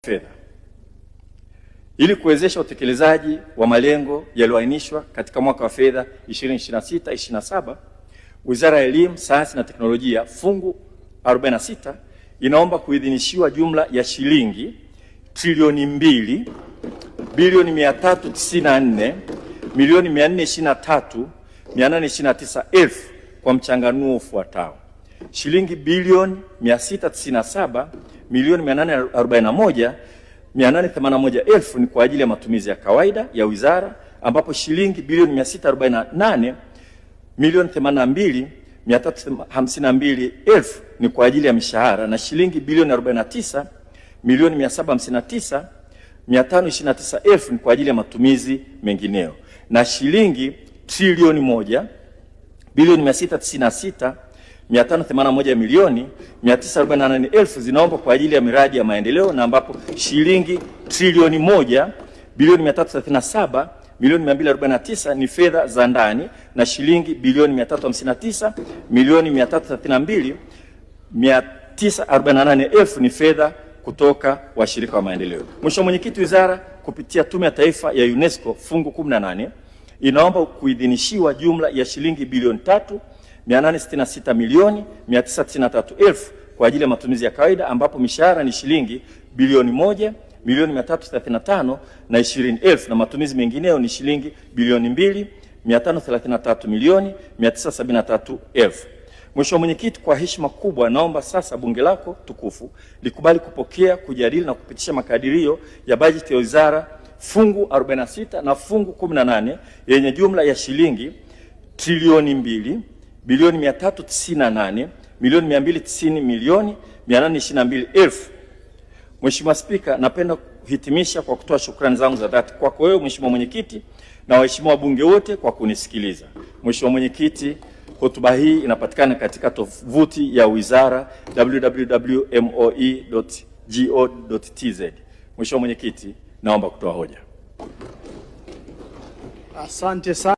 Fedha. Ili kuwezesha utekelezaji wa malengo yaliyoainishwa katika mwaka wa fedha 2026/27, Wizara ya Elimu, Sayansi na Teknolojia fungu 46 inaomba kuidhinishiwa jumla ya shilingi trilioni 2 bilioni 394 milioni 423 829 elfu kwa mchanganuo ufuatao: shilingi bilioni 697 milioni 841 881 elfu ni kwa ajili ya matumizi ya kawaida ya wizara, ambapo shilingi bilioni 648 milioni 82 352 elfu ni kwa ajili ya mishahara na shilingi bilioni 49 milioni 759 529 elfu ni kwa ajili ya matumizi mengineyo, na shilingi trilioni 1 bilioni 696 581 milioni 948 elfu zinaomba kwa ajili ya miradi ya maendeleo, na ambapo shilingi trilioni 1 bilioni 337 milioni 249 ni fedha za ndani na shilingi bilioni 359 milioni 332 948 elfu ni fedha kutoka washirika wa maendeleo. Mheshimiwa Mwenyekiti, wizara kupitia Tume ya Taifa ya UNESCO fungu 18 inaomba kuidhinishiwa jumla ya shilingi bilioni 3 866 milioni 993 elfu kwa ajili ya matumizi ya kawaida, ambapo mishahara ni shilingi bilioni 1 milioni 335 na 20 elfu na matumizi mengineyo ni shilingi bilioni 2 533 milioni 973 elfu. Mheshimiwa Mwenyekiti, kwa heshima kubwa naomba sasa bunge lako tukufu likubali kupokea, kujadili na kupitisha makadirio ya bajeti ya wizara fungu 46 na fungu 18 yenye jumla ya shilingi trilioni 2 bilioni 398 milioni 290 milioni 822 elfu. Mheshimiwa Spika, napenda kuhitimisha kwa kutoa shukrani zangu za dhati kwako wewe Mheshimiwa Mwenyekiti na waheshimiwa wabunge wote kwa kunisikiliza. Mheshimiwa Mwenyekiti, hotuba hii inapatikana katika tovuti ya wizara www.moe.go.tz. Mheshimiwa Mwenyekiti, naomba kutoa hoja. Asante sana.